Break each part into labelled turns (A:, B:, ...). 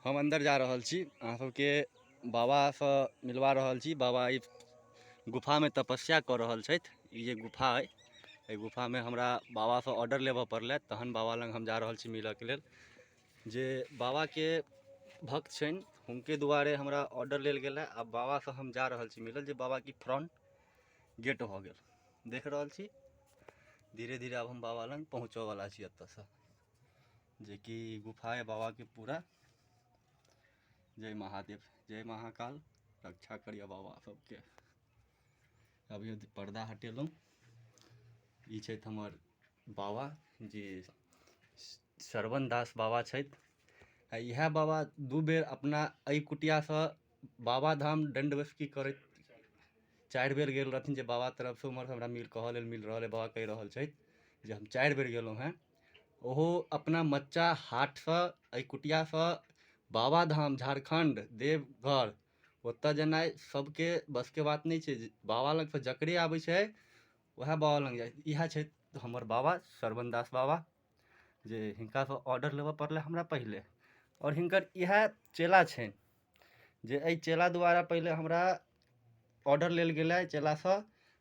A: हम अन्दर जा रहल छी, अहाँ सबके बाबासँ मिलवा रहल छी। बाबा ई गुफामे तपस्या कऽ रहल छथि। ई जे गुफा अइ, एहि गुफामे हमरा बाबासँ ऑर्डर लेबऽ पड़लै, तहन बाबा लग हम जा रहल छी मिलऽके लेल। जे बाबाके भक्त छनि हुनके दुआरे हमरा ऑर्डर लेल गेल हँ। आ बाबासँ हम जा रहल छी मिलल, जे बाबाके फ्रंट गेट भऽ गेल, देख रहल छी। धीरे धीरे आब हम बाबा लग पहुँचऽवला छी एतऽसँ, जेकि गुफा है बाबाके पूरा। जय महादेव, जय महाकाल, रक्षा करिए बाबा सबके। अभी पर्दा हटेलहुँ। ई छथि हमर बाबा जे श्रवण दास बाबा छथि। आ इएह बाबा 2 बेर अपना एहि कुटियासँ बाबा धाम दण्ड बैसकी करैत 4 बेर गेल रहथिन, जे बाबा तरफसँ उम्हर हमरा मिल कहऽ लेल मिल रहल है। बाबा कहि रहल छथि जे हम 4 बेर गेलहुँ हेँ। ओहो अपना मच्चा हाटसँ एहि कुटियासँ बाबा धाम झारखण्ड देवघर ओतऽ जेनाइ सबके बसके बात नहि छै। बाबा लगसँ जकरे आबै छै वएह बाबा लग जाइ। इएह छथि हमर बाबा श्रवण दास बाबा, जे हिनकासँ ऑर्डर लेबऽ पड़लै हमरा पहिले। आओर हिनकर इएह चेला छनि, जे एहि चेला द्वारा पहिले हमरा ऑर्डर लेल गेलै चेलासँ।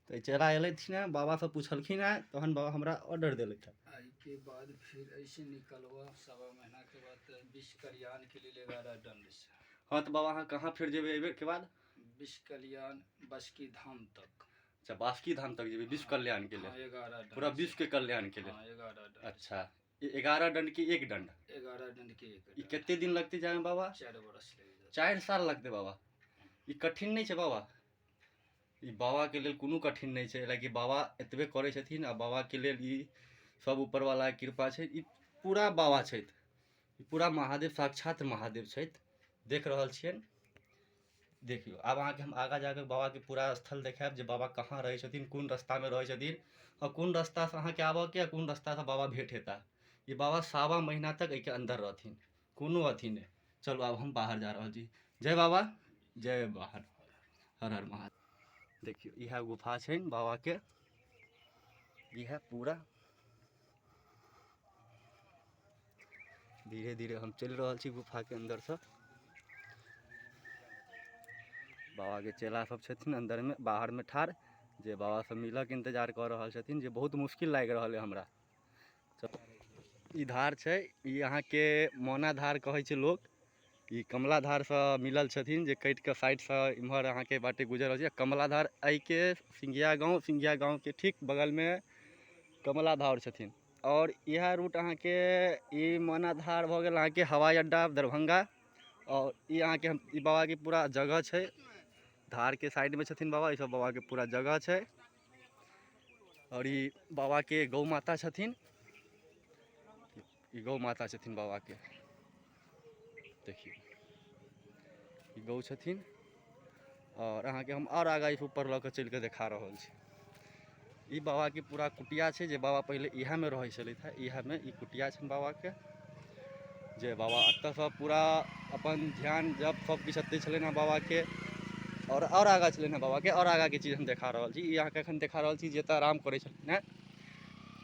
A: तऽ एहि चेला एलथिन हँ, बाबासँ पुछलखिन हँ, तहन बाबा हमरा ऑर्डर देलथि हँ।
B: एहिके बाद फिर ऐसे निकलबऽ 1.25 महीना के बाद तऽ विश्व कल्याण के लिए 11 दंड से।
A: हँ तऽ बाबा अहाँ कहाँ फेर जेबै एहि बेरके बाद?
B: विश्व कल्याण बासुकी धाम तक।
A: अच्छा, बासुकी धाम तक जेबै विश्व कल्याण के लेल।
B: हाँ, 11 दंड
A: पूरा
B: से।
A: विश्व के कल्याण के लेल।
B: हाँ, 11 दंड।
A: अच्छा, 11 दंड के 1 दंड?
B: 11 दंड के 1
A: ई
B: दंड।
A: कते दिन लगतै जायमे बाबा?
B: 4 बरस लागि जायत।
A: 4 साल लगतै बाबा? ई कठिन नहि छै बाबा? ई बाबाके लेल कोनो कठिन नहि छै, लेकिन बाबा एतबे करै छथिन आ बाबाके लेल ई सब ऊपरवाला कृपा छै। ई पूरा बाबा छथि, ई पूरा महादेव, साक्षात महादेव छथि। देख रहल छियनि, देखियौ। आब अहाँके हम आगाँ जाकऽ बाबाके पूरा स्थल देखायब, जे बाबा कहाँ रहै छथिन, कोन रस्तामे रहै छथिन, आओर कोन रस्तासँ अहाँके आबऽके आ कोन रस्तासँ बाबा भेँट हेता। ई बाबा 1.25 महीना तक एहिके अन्दर रहथिन, कोनो अथी नहि। चलू आब हम बाहर जा रहल छी। जय बाबा, जय बाहर, हर हर महादेव। देखियौ इएह गुफा छनि बाबाके, इएह पूरा। धीरे धीरे हम चलि रहल छी गुफाके अन्दरसँ। बाबाके चेला सब छथिन अन्दरमे, बाहरमे ठाढ़, जे बाबासँ मिलऽके इन्तजार कऽ रहल छथिन, जे बहुत मुश्किल लागि रहल अइ हमरा। ई धार छै, ई अहाँके मोना धार कहै छै लोक। ई कमला धारसँ मिलल छथिन, जे कटि कऽ साइडसँ इम्हर अहाँके बाटे गुजर रहल छै। कमला धार एहिके सिंघिया गाँव, सिंघिया गाँवके ठीक बगलमे कमला धार छथिन। आओर इएह रूट अहाँके ई मोना धार भऽ गेल अहाँके हवाई अड्डा दरभंगा। आओर ई अहाँके हम ई बाबाके पूरा जगह छै, धारके साइडमे छथिन बाबा। ई सब बाबाके पूरा जगह छै। आओर ई बाबाके गौ माता छथिन, ई गौ माता छथिन बाबाके। देखियौ ई गौ छथिन। आओर अहाँके हम आओर आगाँ ई ऊपर लऽ कऽ चलि कऽ देखा रहल छी। ई बाबाके पूरा कुटिया छै, जे बाबा पहिले इएहमे रहै छलथि हँ। इएहमे ई कुटिया छनि बाबाके, जे बाबा एतऽसँ पूरा अपन ध्यान जप सब किछु एतै छलनि हँ बाबाके। आओर आगाँ छलनि हँ बाबाके, आओर आगाँके चीज हम देखा रहल छी। ई अहाँके एखन देखा रहल छी जतऽ आराम करै छलखिन हँ।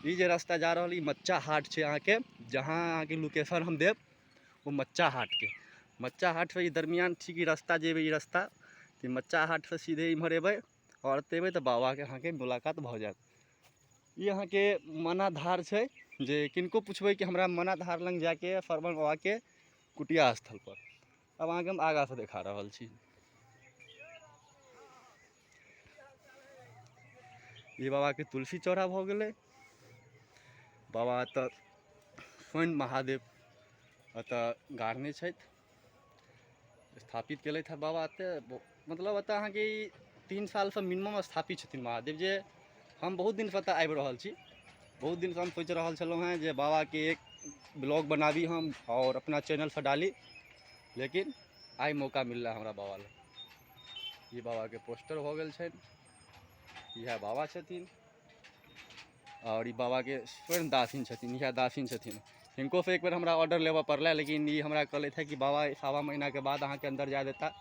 A: ई जे रास्ता जा रहल ई मच्चा हाट छै अहाँके, जहाँ अहाँके लोकेशन हम देब ओ मच्चा हाटके। मच्चा हाटसँ ई दरमियान ठीक ई रास्ता जेबै, ई रास्ता तऽ मच्चा हाटसँ सीधे इम्हर एबै आओर एतऽ एबै तऽ बाबाके अहाँके मुलाकात भऽ जायत। ई अहाँके मना धार छै, जे किनको पुछबै कि हमरा मना धार लग जाइके यऽ श्रवण बाबाके कुटिया स्थलपर। आब अहाँके हम आगाँसँ देखा रहल छी। ई बाबाके तुलसी चौरा भऽ गेलै। बाबा एतऽ स्वयं महादेव एतऽ गाड़ने छथि, स्थापित केलथि हँ बाबा एतऽ। मतलब एतऽ अहाँके ई 3 सालसँ मिनिमम स्थापित छथिन महादेव, जे हम बहुत दिनसँ एतऽ आबि रहल छी। बहुत दिनसँ हम सोचि रहल छलहुँ हेँ जे बाबाके एक ब्लॉग बनाबी हम आओर अपना चैनलसँ डाली, लेकिन आइ मौका मिललै हमरा बाबा लग। ई बाबाके पोस्टर भऽ गेल छनि, इएह बाबा छथिन। आओर ई बाबाके स्वयं दासिन छथिन, इएह दासिन छथिन। हिनकोसँ एक बेर हमरा ऑर्डर लेबऽ पड़लै, लेकिन ई हमरा कहलथि हँ कि बाबा 1.25 महीनाके बाद अहाँके अन्दर जाय देता।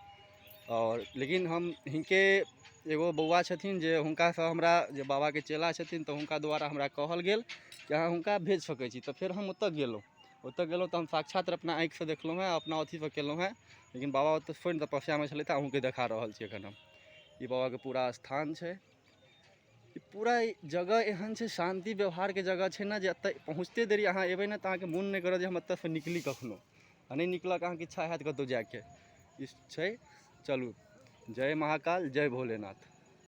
A: आओर लेकिन हम हिनके एगो बौआ छथिन जे हुनकासँ हमरा, जे बाबाके चेला छथिन, तऽ हुनका द्वारा हमरा कहल गेल कि अहाँ हुनका भेज सकै छी। तऽ फेर हम ओतऽ गेलहुँ। ओतऽ गेलहुँ तऽ हम साक्षात अपना आँखिसँ देखलहुँ हेँ, अपना अथीसँ केलहुँ हेँ, लेकिन बाबा ओतऽ स्वयं तपस्यामे छलथि। अहूँके देखा रहल छी एखन हम। ई बाबाके पूरा स्थान छै। ई पूरा जगह एहन छै, शान्ति व्यवहारके जगह छै ने, जे एतऽ पहुँचते देरी अहाँ एबै ने तऽ अहाँके मोन नहि करत जे हम एतऽसँ निकली कखनो, आ नहि निकलऽके अहाँके इच्छा हैत कतहु जाइके। ई छै, चलू, जय महाकाल, जय भोलेनाथ।